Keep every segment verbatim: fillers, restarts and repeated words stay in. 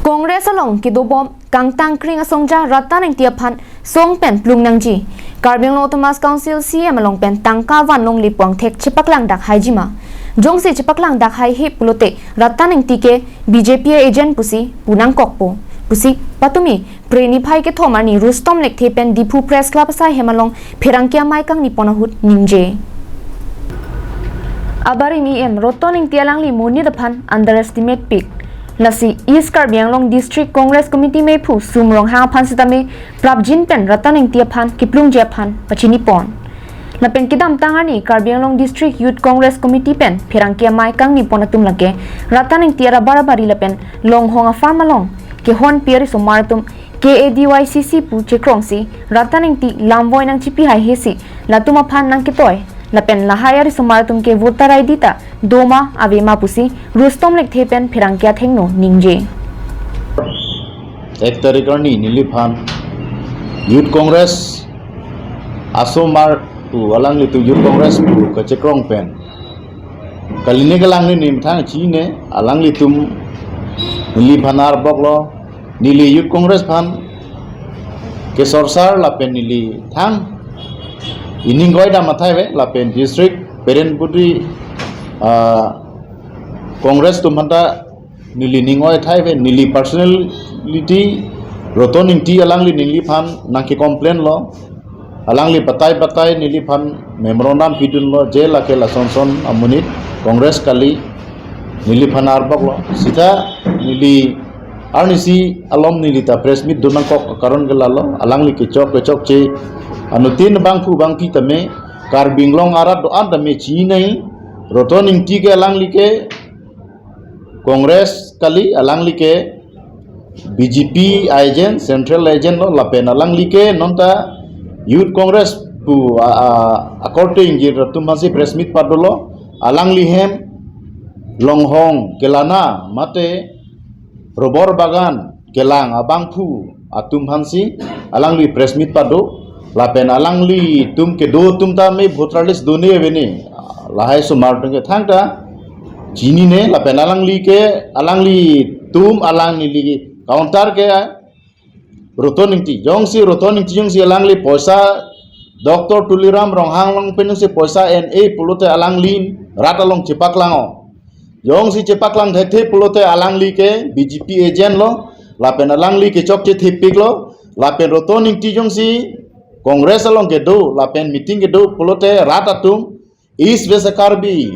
Congress along kedobom kangtang kring asongja Ratan Engti aphan song pen plung nangji. Karbi Anglong Autonomous Council C E M along pen tangka vanlongle pu angthek chepaklang dak haiji ma. Jongsi chepaklang dak haihe pulote Ratan Engti ke B J P agent pusi pu nangkokpo pusi patumi Phre niphai kethom arni Rustom Lekthe pen Diphu Press Club asai hem along pherangke amei kangni pon ahut ningje. Abarim E M Ratan Engti alangli monit aphan underestimate pik. Lasi East Karbi Anglong District Congress Committee meiphu Sum Ronghang aphan sitame prapjin pen Ratan Engti aphan keplungji aphan pachini pon. Lapen kedamtang arni Karbi Anglong District Youth Congress Committee pen pherangke amei kangni pon atum lake Ratan Engti arabar abari lapen Longhong a-farm along kehonpi arisomar atum K A D Y C C pu chekrongsi Ratan Engti lamvoi nangchipi haihesi latum aphan nangketoi lapen lahai arisomar atum ke voter I D ta doma avema pusi Rustom Lekthe pen pherangke athengno ningje. Ek tarik arni neliphan Youth Congress asomar pu alanglitum Youth Congress pu kachekrong pen kali ne kelang ne nemthang chine alanglitum neliphan arboklo, neli Youth Congress aphan kesorsar lapen neli thang ining koi dam athai ave lapen district parent body, ah, Congress atum aphanta neli ning oi athai ave, neli personality Ratan Engti alangli neliphan nangkecomplain lo. Alangli batai batai neliphan memorandum pidunlo je lake lasonson amonit Congress kali neliphan arboklo. Sita neli arnisi alom neli ta press meet dun nangkok karon ke lalo, alangli kechok kechokche anuttin bangphu bangphi tame Karbi Anglong arat do-an tame chinine. Ratan Engti ke alangli ke Congress kali, alangli ke B J P agent, central agent lo, lapen alangli ke nonta Youth Congress pu a, a, akorte ingjir atum aphansi press meet padolo, alangli hem Longhong kelana mate rubber bagan kelang abangphu atum aphansi alangli press meet pado, lapen alanglitum kedo atum tame voter list done avene, lahai osomar atum ke thangta chinine, lapen alangli ke, alanglitum alangli counter ke Ratan Engti, jongsi Ratan Engti jongsi alangli poisa Doctor Tuliram Ronghang along pen jongsi poisa en-e pulote alangli rat along chepaklang o. Jongsi chepaklang thekthe pulote alangli ke B J P agent lo, lapen alangli kechokche thepik lo, lapen Ratan Engti jongsi Congress along kedo, lapen meeting kedo pulote rat atum East West Karbi,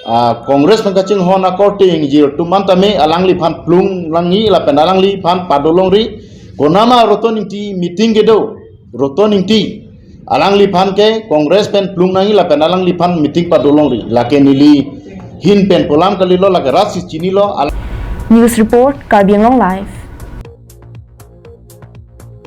ah, Congress aphan kachinghon akorte ingjir atum an tame alangliphan plung nangji lapen alangliphan pado longri, konama Ratan Engti meeting kedo, Ratan Engti alangliphan ke Congress pen plung nangji lapen alangliphan meeting pado longri. Lake neli ahin pen pu alam kalilo, lake rat si chinilo, alang- News report, Karbi Anglong Live.